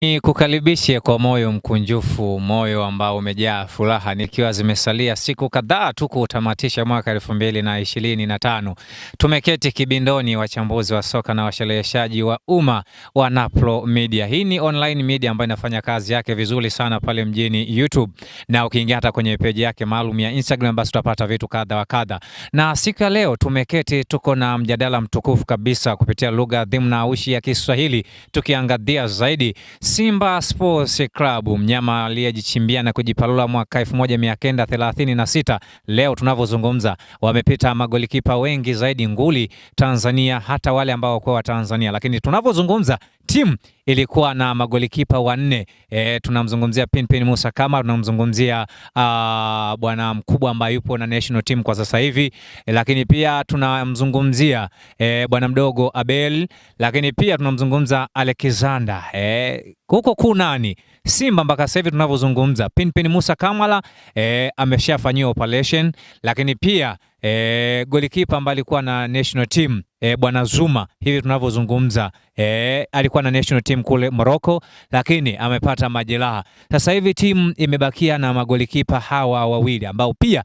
Nikukaribishe kwa moyo mkunjufu, moyo ambao umejaa furaha, nikiwa zimesalia siku kadhaa tu kutamatisha mwaka 2025. Tumeketi kibindoni, wachambuzi wa soka na washereheshaji wa umma wa Napro Media. Hii ni online media ambayo inafanya kazi yake vizuri sana pale mjini YouTube, na ukiingia hata kwenye peji yake maalum ya Instagram, basi utapata vitu kadha wa kadha. Na siku ya leo tumeketi, tuko na mjadala mtukufu kabisa kupitia lugha adhimu na aushi ya Kiswahili, tukiangazia zaidi Simba Sports Club, mnyama aliyejichimbia na kujipalula mwaka 1936. Leo tunavyozungumza, wamepita magolikipa wengi zaidi nguli Tanzania, hata wale ambao kwa wa Tanzania, lakini tunavyozungumza timu ilikuwa na magolikipa wanne. Tunamzungumzia Pinpin Musa Kama, tunamzungumzia bwana mkubwa ambaye yupo na national team kwa sasa hivi lakini pia tunamzungumzia bwana mdogo Abel, lakini pia tunamzungumza Alexander huko kunani Simba mpaka sasa hivi tunavyozungumza, Pinpin Musa Kamara ameshafanyiwa operation, lakini pia golikipa ambaye alikuwa na national team bwana Zuma hivi tunavyozungumza alikuwa na national team kule Morocco, lakini amepata majeraha. Sasa hivi timu imebakia na magolikipa hawa wawili ambao pia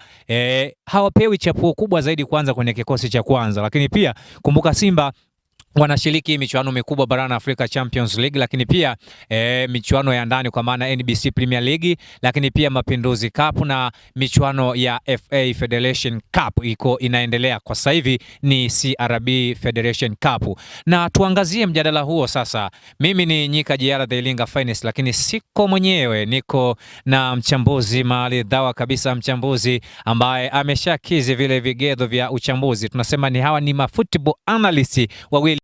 hawapewi chapuo kubwa zaidi kwanza kwenye kikosi cha kwanza, lakini pia kumbuka Simba wanashiriki michuano mikubwa barani Afrika, Champions League, lakini pia michuano ya ndani kwa maana NBC Premier League, lakini pia Mapinduzi Cup na michuano ya FA Federation Cup iko inaendelea kwa sasa hivi ni CRB Federation Cup. Na tuangazie mjadala huo sasa. Mimi ni Nyika Jiara the Iringa Finest, lakini siko mwenyewe, niko na mchambuzi maridhawa kabisa, mchambuzi ambaye ameshakizi vile vigezo vya uchambuzi. Tunasema ni hawa ni ma football analyst wawili.